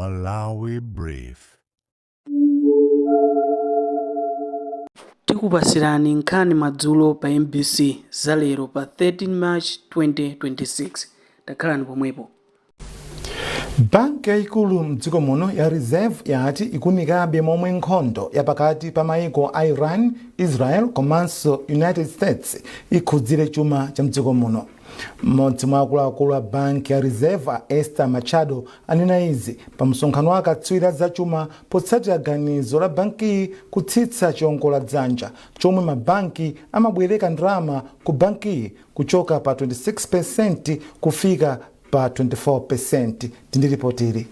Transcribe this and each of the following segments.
Malawi Brief. Tikupasirani nkhani madzulo pa MBC za lero pa 13 March 2026. Takhalani pomwepo. Banki yayikulu mdziko muno ya Reserve yati ikuunikabe momwe nkhondo yapakati pa mayiko a Iran, Israel komanso United States ikhudzire chuma cha mdziko muno. Mmodzi mwa akuluakulu a banki ya Reserve, a Esther Machado, anena izi pa msonkhano wa akatswiri a zachuma potsatira ganizo la bankiyi kutsitsa chiwongoladzanja chomwe mabanki amabwereka ndalama ku bankiyi kuchoka pa 26% kufika pa 24%. Ndi ripotili.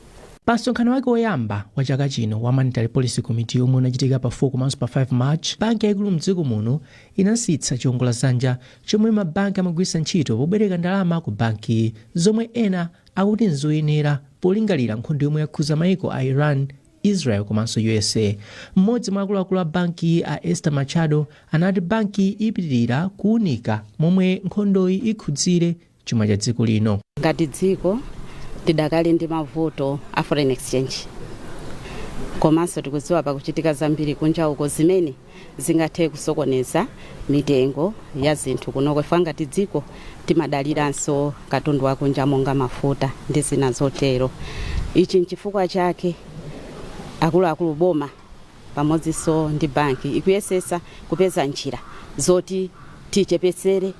Pa msonkhano wake woyamba wa chaka chino wa Monetary Policy Committee, yomwe unachitika pa 4 komanso pa 5 March, banki yayikulu mdziko muno inatsitsa chiwongoladzanja chomwe mabanki amagwiritsa ntchito pobwereka ndalama ku banki, zomwe ena akuti nzoyenera polingalira nkhondo yomwe yakhuza mayiko a Iran, Israel komanso USA. Mmodzi mwa akuluakulu a banki, a Esther Machado, anati banki ipitirira kuwunika momwe nkhondoyi ikhudzire chuma cha dziko lino. Ngati dziko tidakali ndi mavuto a foreign exchange, komanso tikudziwa pakuchitika zambiri kunja uko zimene zingathe kusokoneza mitengo ya zinthu kunoko, chifukwa ngati dziko timadaliranso katundu wakunja monga mafuta ndi zina zotero. Ichi nchifukwa chake akuluakulu boma pamodzinso ndi banki ikuyesesa kupeza njira zoti tichepetsere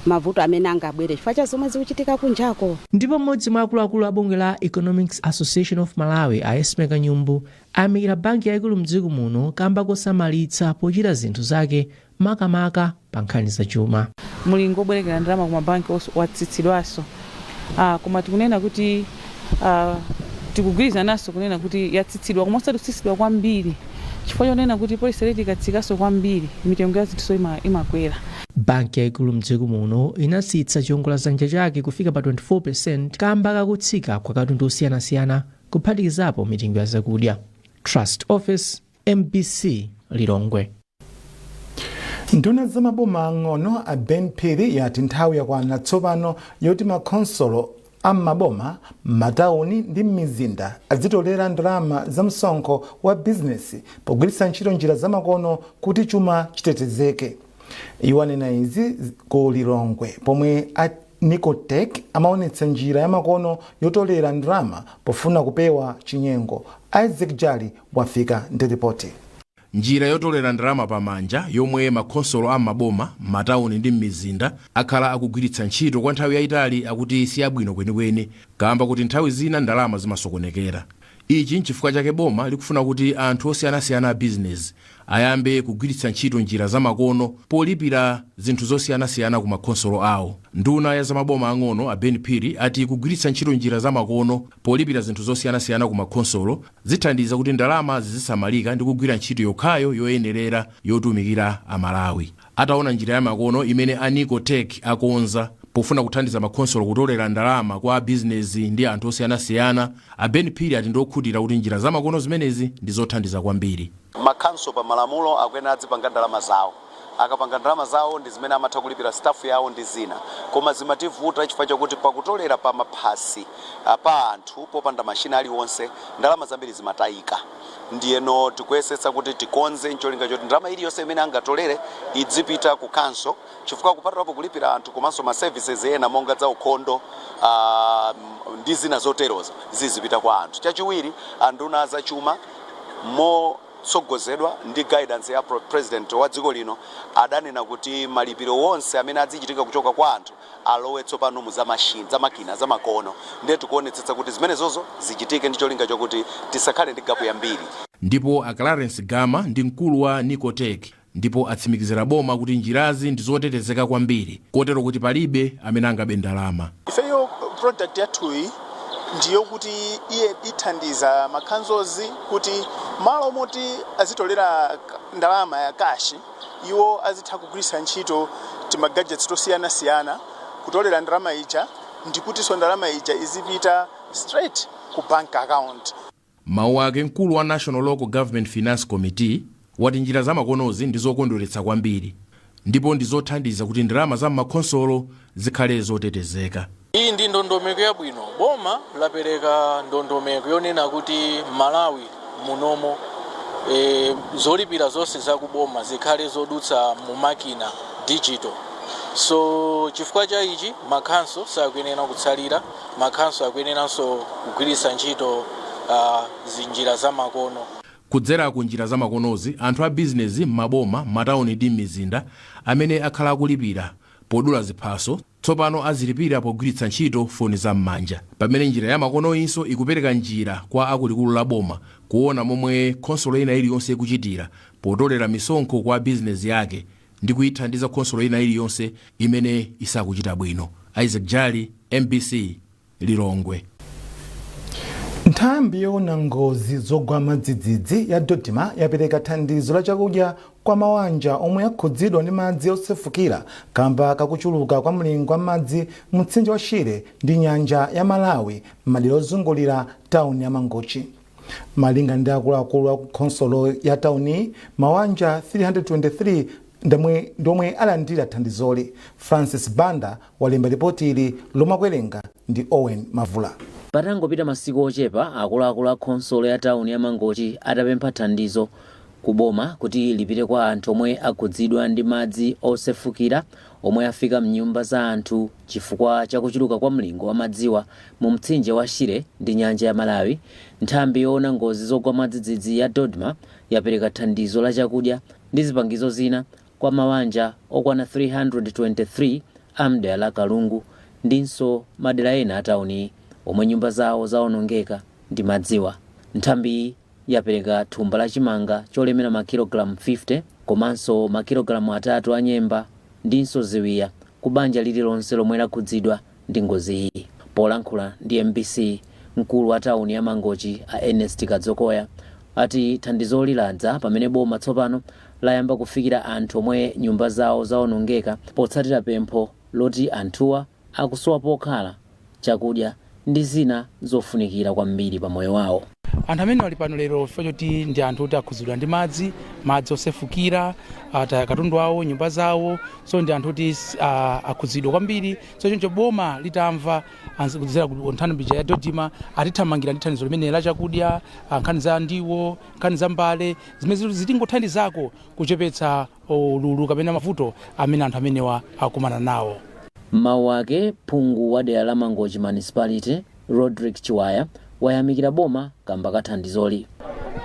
mavuto amene angabwere chifukwa cha zomwe zikuchitika kunjako. Ndipo mmodzi mwa akuluakulu a bungwe la Economics Association of Malawi, a Esme Kanyumbu, ayamikira banki yayikulu mdziko muno kamba kosamalitsa pochita zinthu zake, makamaka pa nkhani zachuma. Mulingo obwerekera ndalama ku mabanki watsitsidwanso, koma tikunena kuti tikugwirizananso kunena kuti yatsitsidwa, koma osati kutsitsidwa kwambiri, chifukwa chonena kuti policy rate ikatsikanso kwambiri, mitengo ya zinthu imakwera. Banki yayikulu mdziko muno inatsitsa chiwongoladzanja chake kufika pa 24% kamba kakutsika kwa katundu osiyanasiyana, kuphatikizapo mitengo ya zakudya. Trust Office, MBC, Lilongwe. Nduna zamaboma ang'ono a Ben Phiri yati nthawi yakwana tsopano yoti makhonsolo am'maboma, m'matawuni ndi m'mizinda adzitolera ndalama za msonkho wa bizinesi pogwiritsa ntchito njira zamakono kuti chuma chitetezeke. Iwo anena izi ku Lilongwe pomwe a Nicotech amaonetsa njira yamakono yotolera ndalama pofuna kupewa chinyengo. Isaac Jali wafika ndi ripoti. Njira yotolera ndalama pamanja yomwe makhonsolo am'maboma, m'matawuni ndi m'mizinda akhala akugwiritsa ntchito kwa nthawi yayitali akuti siyabwino kwenikweni, kamba kuti nthawi zina ndalama zimasokonekera. Ichi nchifukwa chake boma likufuna kuti anthu osiyanasiyana a bizinesi ayambe kugwiritsa ntchito njira zamakono polipira zinthu zosiyanasiyana ku makhonsolo awo. Nduna ya zamaboma ang'ono a Ben Phiri ati kugwiritsa ntchito njira zamakono polipira zinthu zosiyanasiyana ku makhonsolo zithandiza kuti ndalama zizisamalika ndi kugwira ntchito yokhayo yoyenerera yotumikira Amalawi. Ataona njira yamakono imene a Nicotech akonza pofuna kuthandiza makhonsolo kutolera ndalama kwa bizinesi ndi anthu osiyanasiyana, a Ben Phiri ati ndiokhutira kuti njira zamakono zimenezi ndi zothandiza kwambiri. Makhanso pa malamulo akuyenera adzipanga ndalama zawo. Akapanga ndalama zawo ndi zimene amatha kulipira staff yawo ndi zina, koma zimativuta chifukwa chakuti pakutolera pa maphasi pa anthu popanda mashina aliwonse, ndalama zambiri zimatayika. Ndiyeno tikuyesetsa kuti tikonze ncholinga choti ndalama iliyonse imene angatolere idzipita ku council, chifukwa kupatulapo kulipira anthu komanso ma services ena monga za ukhondo ndi zina zoterozo zizipita kwa anthu. Chachiwiri, anduna azachuma motsogozedwa ndi guidance ya president wa dziko lino adanena kuti malipiro wonse amene adzichitika kuchoka kwa anthu alowe tsopano mu zamashini, zamakina zamakono. Ndiye tikuonetsetsa kuti zimenezozo zichitike ndi cholinga chokuti tisakhale ndi gap yambiri. Ndipo a Clarence Gama ndi mkulu wa Nicotech, ndipo atsimikizira boma kuti njirazi ndi zotetezeka kwambiri, kotero kuti palibe amene angabe ndalama. Ifeyo product yathuyi ndiyo kuti iye ithandiza ma councils kuti malo moti azitolera ndalama ya cash, iwo azitha kugwiritsa ntchito tima gadgets tosiyanasiyana kutolera ndalama ija, ndikutinso ndalama ija izipita straight ku bank account. Mawu ake, mkulu wa National Local Government Finance Committee wati njira zamakonozi ndi zokondweretsa kwambiri ndipo ndi zothandiza kuti ndalama za m'makhonsolo zikhale zotetezeka. Iyi ndi ndondomeko yabwino. Boma lapereka ndondomeko yonena kuti Malawi munomo zolipira zonse zakuboma zikhale zodutsa mumakina, digital. So chifukwa cha ichi, makhanso sakuyenera kutsalira, makhanso akuyeneranso kugwiritsa ntchito zinjira zamakono. Kudzera ku njira zamakonozi, anthu a bizinezi m'maboma, matawuni ndi m'mizinda amene akhala akulipira podula ziphaso tsopano azilipira pogwiritsa ntchito foni zam'manja, pamene njira yamakonoyinso ikupereka njira kwa akulikulu la boma kuona momwe khonsolo ina iliyonse ikuchitira potolera misonkho kwa bizinezi yake ndi kuyithandiza khonsolo ina iliyonse imene isakuchita bwino. Isaac Jali, MBC, Lilongwe. Nthambi yoona ngozi zogwa madzidzidzi ya DoDMA yapereka thandizo la chakudya kwa mawanja omwe akhudzidwa ndi madzi osefukira kamba kakuchuluka kwa mlingo wa madzi mtsinje wa Shire ndi nyanja ya Malawi m'madera ozungulira tawuni ya Mangochi. Malinga ndi akuluakulu a khonsolo ya tawuni, mawanja 323 ndomwe alandira thandizoli. Francis Banda walemba ripoti ili lomwe akuwerenga ndi Owen Mavula. Patangopita masiku ochepa akuluakulu a khonsolo ya tawuni ya Mangochi atapempha thandizo ku boma kuti lipite kwa anthu omwe akhudzidwa ndi madzi osefukira omwe afika mnyumba za anthu chifukwa chakuchuluka kwa mlingo wa madziwa mu mtsinje wa Shire ndi nyanja ya Malawi, nthambi yoona ngozi zogwa mwadzidzidzi ya DoDMA yapereka thandizo la chakudya ndi zipangizo zina kwa mawanja okwana 323 a mdera la Kalungu ndinso madera ena a tawuni omwe nyumba zawo zawonongeka ndi madziwa. Nthambiyi yapereka thumba la chimanga cholemera makilogalamu 50 komanso makilogalamu 3 a nyemba ndinso ziwiya ku banja lililonse lomwe lakhudzidwa ndi ngoziyi. Polankhula ndi MBC, mkulu wa tawuni ya Mangochi a Ernest Kadzokoya ati thandizoli ladza pamene boma tsopano layamba kufikira anthu omwe nyumba zawo zawonongeka potsatira pempho loti anthuwa akusowa pokhala, chakudya ndi zina zofunikira kwambiri pa moyo wawo. Anthu amene ali pano lero chifukwa choti ndi anthu oti akhudzidwa ndi madzi, madzi osefukira, ataya katundu awo, nyumba zawo, so ndi anthu oti akhudzidwa kwambiri. So choncho boma litamva kudzera ku nthambi ya DoDMA, atithamangira ndi thandizo limene la chakudya, nkhani za ndiwo, nkhani za mbale zimene zitingothandizako kuchepetsa ululu kapena mavuto amene anthu amenewa akumana nawo. M'mawu ake, phungu wa dera la Mangochi Municipality Rodrick Chiwaya wayamikira boma kamba ka thandizoli.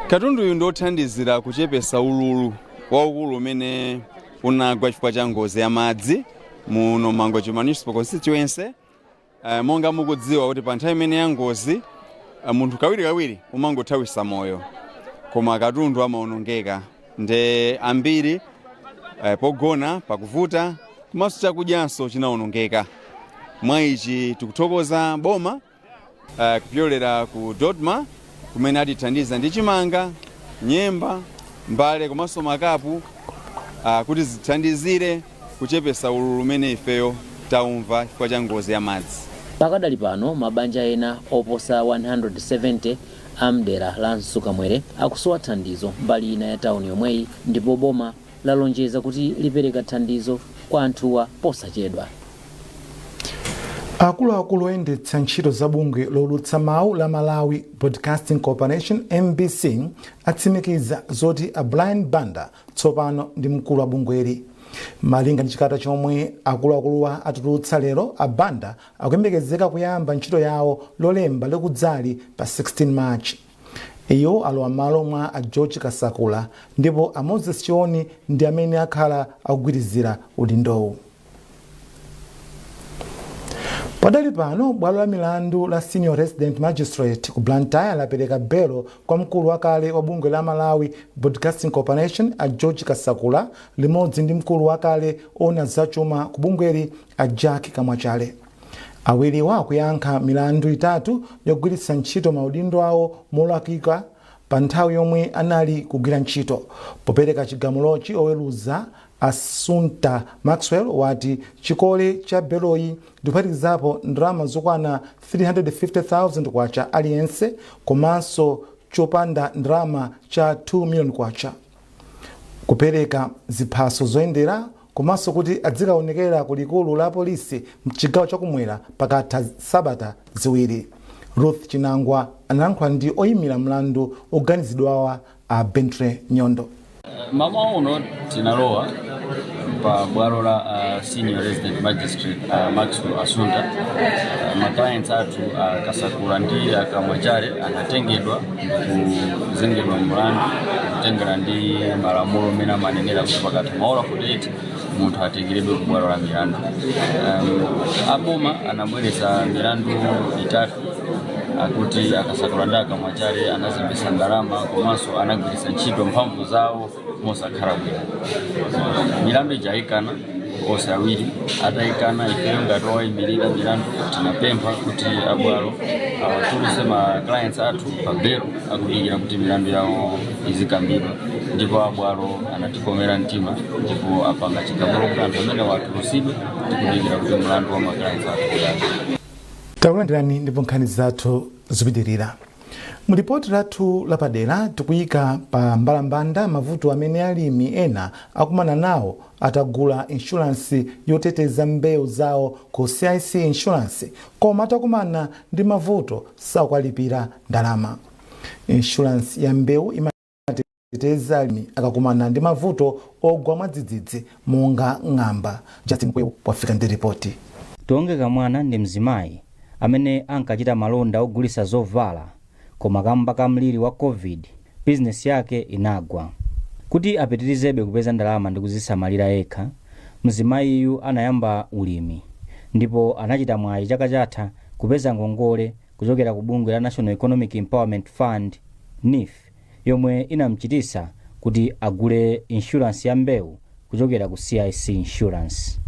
Katunduyu ndi othandizira kuchepesa ululu waukulu umene unagwa chifukwa cha ngozi ya madzi muno Mangochi Municipal Constituency. Monga mukudziwa kuti pa nthawi imene ya ngozi, munthu kawirikawiri umangothawisa moyo, koma katundu amaonongeka nde ambiri pogona pakuvuta, komanso chakudyanso chinaonongeka. Mwa ichi tikuthokoza boma kupyolera ku DoDMA kumene atithandiza ndi chimanga, nyemba, mbale komanso makapu kuti zithandizire kuchepesa ululu umene ifeyo taumva chifukwa cha ngozi ya madzi. Pakadali pano, mabanja ena oposa 170 a mdera la Msukamwere akusowa thandizo mbali ina ya tawuni yomweyi, ndipo boma lalonjeza kuti lipereka thandizo kwa anthuwa posachedwa. Akuluakulu oyendetsa ntchito za bungwe lowulutsa mawu la Malawi Broadcasting Corporation, MBC, atsimikiza zoti a Brian Banda tsopano ndi mkulu wa bungweli. Malinga ndi chikalata chomwe akuluakuluwa atulutsa lero, a Banda akuyembekezeka kuyamba ntchito yawo Lolemba likudzali pa 16 March. Iwo alowa m'malo mwa a George Kasakula, ndipo a Moses Chioni ndi amene akhala akugwirizira udindowu. Padali pano, bwalo la milandu la Senior Resident Magistrate ku Blantyre lapereka belo kwa mkulu wakale wa bungwe la Malawi Broadcasting Corporation a George Kasakula limodzi ndi mkulu wakale ona zachuma ku bungweli a Jack Kamwachale. Awiriwa akuyankha milandu itatu yogwiritsa ntchito maudindo awo molakwika pa nthawi yomwe anali kugwira ntchito. Popereka chigamulochi, oweruza Asunta Maxwell wati chikole cha beloyi ndikuphatikizapo ndalama zokwana 350,000 kwacha aliyense komanso chopanda ndalama cha 2 million kwacha, kupereka ziphaso zoyendera. Komanso kuti adzikaonekera ku likulu la polisi mchigawo chakumwera pakatha sabata 2. Ruth Chinangwa analankhula ndi oyimira mlandu oganizidwawa, a Bentre Nyondo. Mmawa uno tinalowa pa bwalo la Senior Resident Magistrate Maxwell Asunda. Ma clients athu Kasakula ndi Kamwachale anatengedwa ndikuzengedwa mlandu kutengera ndi malamulo amene amanenera kuti pakatha maola 48 munthu atengeredwe ku bwalo la milandu. Aboma anabweretsa milandu itatu, akuti Akasakula ndi Akamwachale anazembesa ndalama komanso anagwiritsa ntchito mphamvu zawo mosakhala bwino. Milandu ija ayikana onse awiri. Atayikana, ifeyo ngati owayimirira milandu tinapempha kuti abwalo awatuluse ma clients athu pa belo akudikira kuti milandu yawo izikambidwa, ndipo abwalo anatikomera mtima ndipo apanga chigamulo kuti anthu amene watulusidwe, tikudikira kuti mlandu wa ma clients athu uyambe. Takulandirani ndipo nkhani zathu zikupitirira. Mu ripoti lathu lapadera tikuyika pa mbalambanda mavuto amene alimi ena akumana nawo atagula inshuransi yoteteza mbewu zawo ku CIC Insurance, koma atakumana ndi mavuto sakuwalipira ndalama. Inshuransi ya mbewu imateteza alimi akakumana ndi mavuto ogwa mwadzidzidzi monga ng'amba. Justin Kwewu wafika ndi ripoti. Tonge Kamwana ndi mzimayi amene ankachita malonda ogulitsa zovala, koma kamba ka mliri wa COVID bizinesi yake inagwa. Kuti apitirizebe kupeza ndalama ndi kuzisamalira yekha, mzimayiyu anayamba ulimi ndipo anachita mwayi chaka chatha kupeza ngongole kuchokera ku bungwe la National Economic Empowerment Fund, NEEF, yomwe inamchitisa kuti agule insurance ya mbewu kuchokera ku CIC Insurance.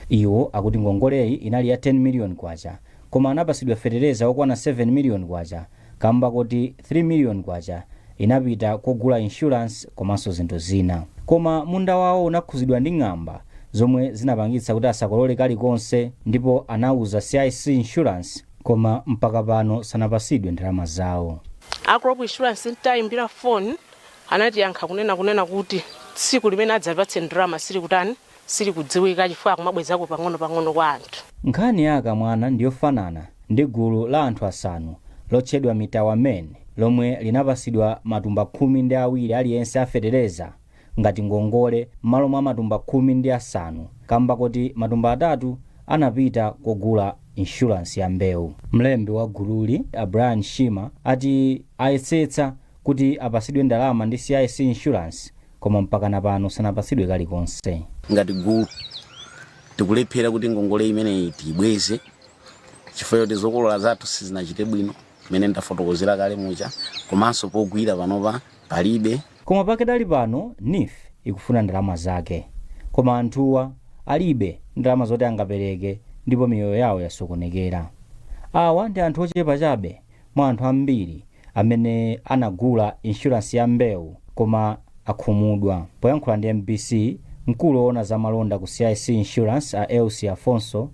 Iwo akuti ngongoleyi inali ya 10 million kwacha, koma anapasidwa fetereza okwana 7 million kwacha kamba koti 3 million kwacha inapita kogula insurance komanso zinthu zina. Koma munda wawo unakhuzidwa ndi ng'amba zomwe zinapangitsa kuti asakolole kalikonse, ndipo anauza CIC Insurance, koma mpaka pano sanapasidwe ndalama zawo. A crop insurance ntayimbira foni, anatiyankha kunena kuti tsiku limene adzapatse ndalama sili kutani, sili kudziwika, chifukwa akumabwezako pang'ono pang'ono kwa anthu. Nkhani ya Akamwana ndiyofanana ndi gulu la anthu asanu lotchedwa Mitawa Men lomwe linapasidwa matumba 12 aliyense afetereza ngati ngongole m'malo mwa matumba 15 kamba koti matumba 3 anapita kogula insurance ya mbewu. Mlembi wa gululi, a Brian Shima, ati ayesetsa kuti apasidwe ndalama ndi CIC Insurance, koma mpakana pano sanapasidwe kalikonse. Ngati gulu tikulephera kuti ngongole imeneyi tiyibweze chifukwa choti zokolola zathu sizinachite bwino mmene ndafotokozera kale muja, komanso pogwira panopa palibe. Koma pakadali pano NEEF ikufuna ndalama zake, koma anthuwa alibe ndalama zoti angapereke ndipo miyoyo yawo yasokonekera. Awa ndi anthu ochepa chabe mwa anthu ambiri amene anagula insurance ya mbewu koma akhumudwa. Poyankhula ndi MBC, mkulu woona za malonda ku CIC Insurance, a Elsie Afonso,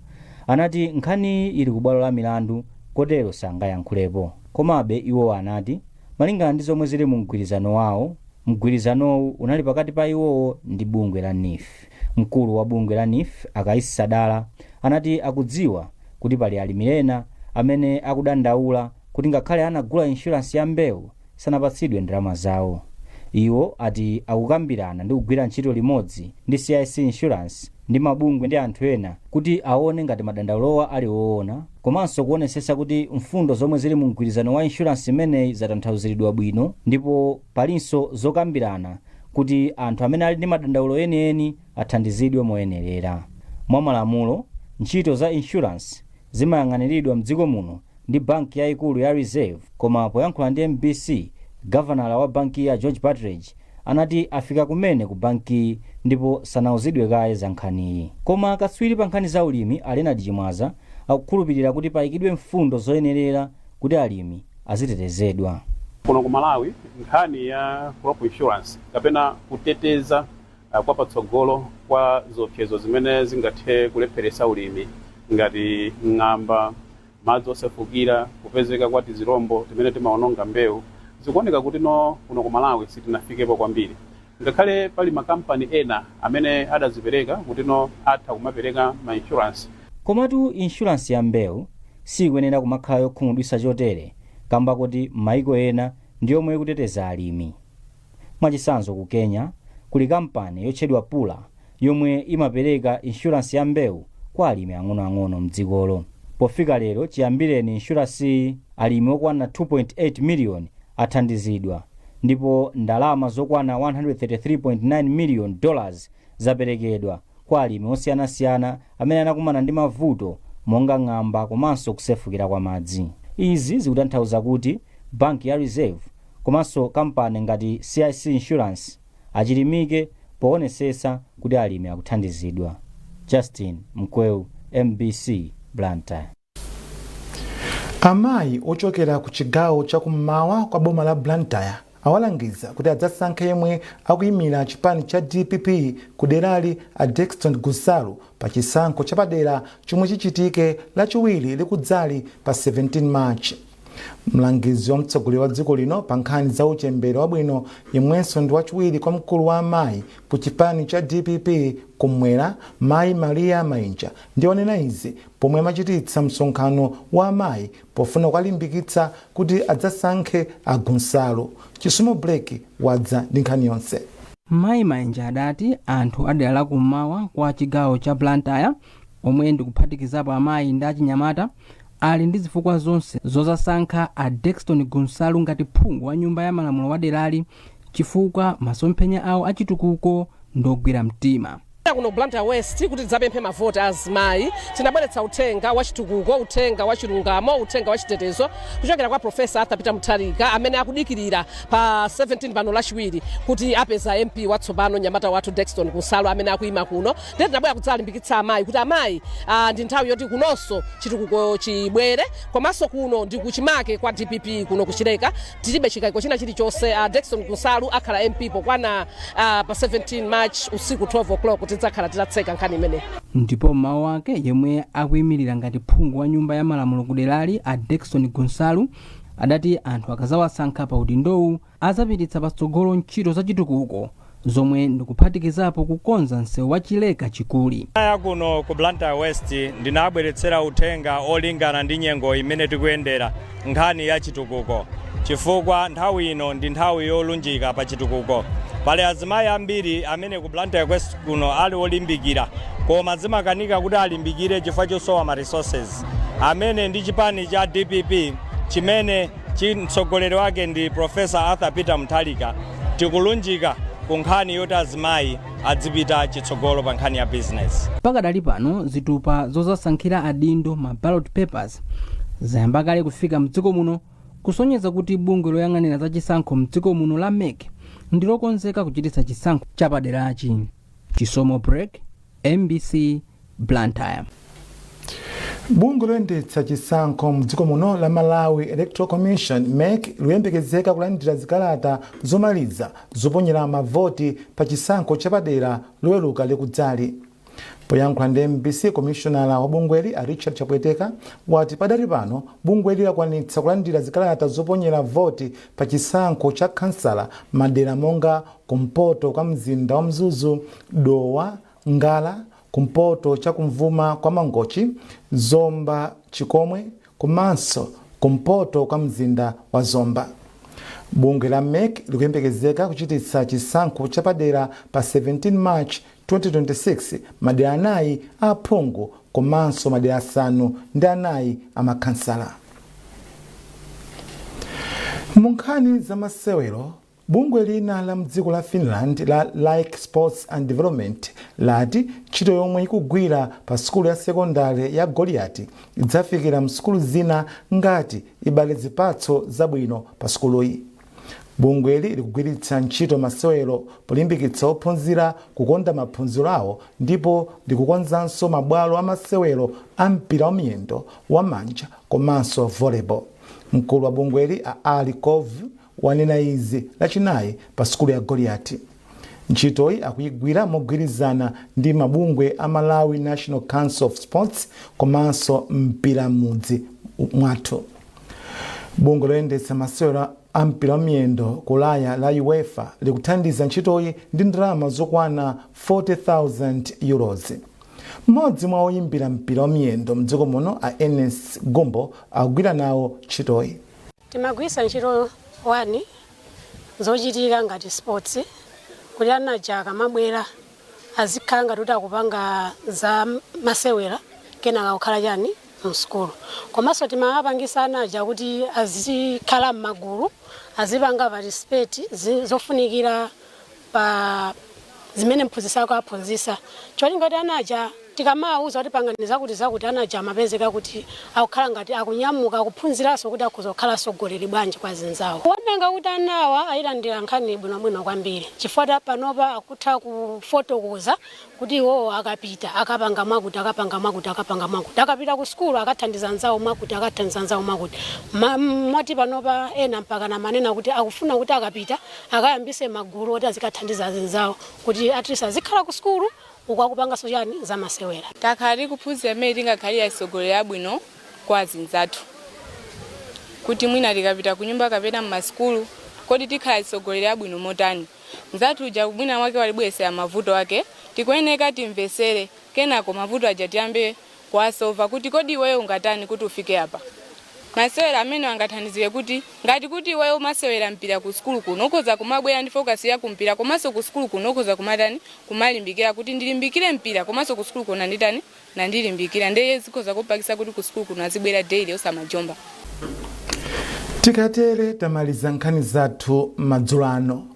anati nkhaniyi ili ku bwalo la milandu kotero sangayankhulepo. Komabe iwo anati malingana ndi zomwe zili mu mgwirizano wawo, mgwirizanowu unali pakati pa iwowo ndi bungwe la NEEF. Mkulu wa bungwe la NEEF, a Kaisi Sadala, anati akudziwa kuti pali alimi ena amene akudandaula kuti ngakhale anagula insurance ya mbewu sanapatsidwe ndalama zawo. Iwo ati akukambirana ndi kugwira ntchito limodzi ndi CIC Insurance ndi mabungwe ndi anthu ena kuti aone ngati madandaulowa ali woona, komanso kuonesesa kuti mfundo zomwe zili mu mgwirizano wa insurance imeneyi zatanthauziridwa bwino, ndipo palinso zokambirana kuti anthu amene ali ndi madandaulo enieni athandizidwe moyenerera. Mwa malamulo, ntchito za insurance zimayang'aniridwa mdziko muno ndi banki yayikulu ya Reserve, koma poyankhula ndi MBC, gavanala wa banki ya George Partridge anati afika kumene ku bankiyi ndipo sanauzidwe kaye za nkhaniyi. Koma katswiri pa nkhani za ulimi, a Leonard Chimwaza, akukhulupirira kuti payikidwe mfundo zoyenerera kuti alimi azitetezedwa. Kuno ku Malawi, nkhani ya crop insurance kapena kuteteza kwa patsogolo kwa ziopsezo zimene zingathe kulepheretsa ulimi ngati ng'amba, madzi osefukira, kupezeka kwa tizilombo timene timaononga mbewu, zikuoneka kuti no kuno ku Malawi sitinafikepo kwambiri. Ngakhale pali makampani ena amene adazipereka kuti no atha kumapereka ma insurance. Komatu inshuransi ya mbewu sikuyenera kumakhala yokhumudwitsa chotere, kamba kuti m'mayiko ena ndi yomwe ikuteteza alimi. Mwachitsanzo, ku Kenya kuli kampani yotchedwa Pula yomwe imapereka inshuransi ya mbewu kwa alimi ang'onoang'ono mdzikolo. Pofika lero, chiyambireni inshuransi, alimi okwana 2.8 miliyoni athandizidwa ndipo ndalama zokwana 133.9 million dollars zaperekedwa kwa alimi osiyanasiyana amene anakumana ndi mavuto monga ng'amba komanso kusefukira kwa madzi. Izi zikutanthauza kuti banki ya Reserve komanso kampani ngati CIC Insurance achilimike poonetsetsa kuti alimi akuthandizidwa. Justin Mkweu, MBC, Blantyre. Amayi ochokera ku chigawo chakummawa kwa boma la Blantyre awalangiza kuti adzasankhe yemwe akuyimira chipani cha DPP ku derali, a Dexton Gunsalu, pa chisankho chapadera chomwe chichitike Lachiwiri likudzali pa 17 March. Mlangizi wa mtsogoleri wa dziko lino pa nkhani za uchembere wabwino, yemwenso ndi wachiwiri kwa mkulu wa amayi ku chipani cha DPP kumwera, Mayi Maria Mainja, ndi onena izi pomwe amachititsa msonkhano wa amayi pofuna kuwalimbikitsa kuti adzasankhe a Gunsalu. Chisomo Blake wadza ndi nkhani yonse. Mayi Mainja adati anthu adera la kummawa kwa chigawo cha Blantyre, omwe ndikuphatikizapo amayi ndi achinyamata, ali ndi zifukwa zonse zozasankha a Dexton Gunsalu ngati phungu wa nyumba ya malamulo wa derali, chifukwa masomphenya awo achitukuko ndogwira mtima. Kuno Blantyre West kuti tidzapemphe mavoti azimayi, tinabweretsa uthenga wa chitukuko, uthenga wa chilungamo, uthenga wa chitetezo kuchokera kwa Professor Arthur Peter Mutharika, amene akudikirira pa 17 pano, Lachiwiri, kuti apeza MP watsopano, nyamata wathu Dexton Gunsalu amene akuyima kuno. Ndiye tinabwera kudzalimbikitsa amayi kuti amayi, ndi nthawi yoti kunonso chitukuko chibwere, komanso kuno ndi kuchimake kwa DPP. Kuno kuchileka tilibe chikayiko china chilichonse, Dexton Gunsalu akhala MP pokwana pa 17 March usiku 12 o'clock tidzakhala titatseka nkhani imeneyi. Ndipo mawu ake, yemwe akuyimirira ngati phungu wa nyumba ya malamulo kuderali, a Dexton Gunsalu, adati anthu akazawasankha pa udindowu azapititsa patsogolo ntchito za chitukuko zomwe ndikuphatikizapo kukonza msewu wa Chileka Chikuli. Ya kuno ku Blantyre West ndinabweretsera uthenga olingana ndi nyengo imene tikuyendera, nkhani ya chitukuko, chifukwa nthawi ino ndi nthawi yolunjika pa chitukuko. Pali azimayi ambiri amene ku Blantyre West kuno ali olimbikira, koma zimakanika kuti alimbikire chifukwa chosowa ma resources, amene ndi chipani cha DPP chimene mtsogoleri wake ndi Professor Arthur Peter Mutharika, tikulunjika ku nkhani yoti azimayi adzipita chitsogolo pa nkhani ya business. Pakadali pano, zitupa zozasankhira adindo, ma ballot papers, zayamba kale kufika mdziko muno, kusonyeza kuti bungwe loyang'anira za chisankho mdziko muno la MEC ndilokonzeka kuchititsa chisankho chapaderachi. Chisomo Break, MBC, Blantyre. Bungwe loyendetsa chisankho mdziko muno la Malawi Electoral Commission, MEC, likuyembekezeka kulandira zikalata zomaliza zoponyera mavoti pa chisankho chapadera Loweruka likudzali. Poyankhula ndi MBC, komishonala wa bungweli a Richard Chapweteka wati padali pano bungweli lakwanitsa kulandira zikalata zoponyera voti pa chisankho cha kansala madera monga kumpoto kwa mzinda wa Mzuzu, Dowa, Ngala, kumpoto chakumvuma kwa Mangochi, Zomba Chikomwe komanso kumpoto kwa mzinda wa Zomba. Bungwe la MEC likuyembekezeka kuchititsa chisankho chapadera pa 17 March 2026 madera anayi a aphungu komanso madera 4 a makhansala. Mu nkhani za masewero, bungwe lina la mdziko la Finland la Like Sports and Development lati ntchito yomwe ikugwira pa sukulu ya sekondari ya Goliati idzafikira msukulu zina ngati ibale zipatso zabwino pa sukuluyi. Bungweli likugwiritsa ntchito masewero polimbikitsa ophunzira kukonda maphunziro awo, ndipo likukonzanso mabwalo amasewero a mpira wa miyendo, wamanja komanso volleyball. Mkulu wa bungweli a Ali Kov wanena izi Lachinayi pa sukulu ya Goliati. Ntchitoyi akuyigwira mogwirizana ndi mabungwe a Malawi National Council of Sports komanso Mpira Mudzi Mwathu. Bungwe loyendetsa masewero a mpira wamiyendo ku Ulaya la UEFA likuthandiza ntchitoyi ndi ndalama zokwana €40,000. Mmodzi mwa oyimbira mpira wamiyendo mdziko muno, a Ernest Gumbo, akugwira nawo ntchitoyi. Timagwisa ntchito wani zochitika ngati sports kuti anaja akamabwera azikhala ngati kuti akupanga za masewera, kenaka kukhala chani msukulu. Komanso timapangisa anaja kuti azikhala m'magulu, azipanga participate zofunikira pa zimene mphunzitsi ako aphunzitsa, cholinga kuti anaja tikamawuza kuti pangani zakuti zakuti, anaja amapezeka kuti akukhala ngati akunyamuka, akuphunziranso kuti akhoza kukhala atsogoleri bwanji kwa zinzawo. Kuonenga kuti anawa ayilandira nkhani bwinobwino kwambiri, chifukwa panopa akutha kufotokoza kuti iwowo akapita akapanga mwakuti, akapanga mwakuti, akapanga mwakuti, akapita ku sukulu akathandiza anzawo mwakuti, akathandiza anzawo mwakuti. Moti panopa ena mpaka namanena kuti akufuna kuti akapita akayambise magulu oti azikathandiza azinzawo, kuti at least azikhala ku sukulu uku akupanganso chani zamasewera. Takhala tikuphunzira mmene tingakhalire atsogoleri abwino kwa azinzathu, kuti mwina tikapita kunyumba kapena mmasukulu, kodi tikhala atsogoleri abwino motani? Mzathu uja mwina mwake walibweresera mavuto ake, tikuyeneka timvesere, kenako mavuto aja tiyambe kuwasova kuti kodi iweyo ungatani kuti ufike apa. Masewera amene angathandizire kuti ngati kuti iweyo umasewera mpira ku sukulu kuno, ukhoza kumabwera ndi focus ya kumpira, komanso ku sukulu kuno ukhoza kumatani, kumalimbikira kuti ndilimbikire mpira, komanso ku sukulu kuno nanditani, nandilimbikira, ndiye zikhoza kupangisa kuti ku sukulu kuno azibwera daily osamajomba. Tikatere tamaliza nkhani zathu madzulo ano.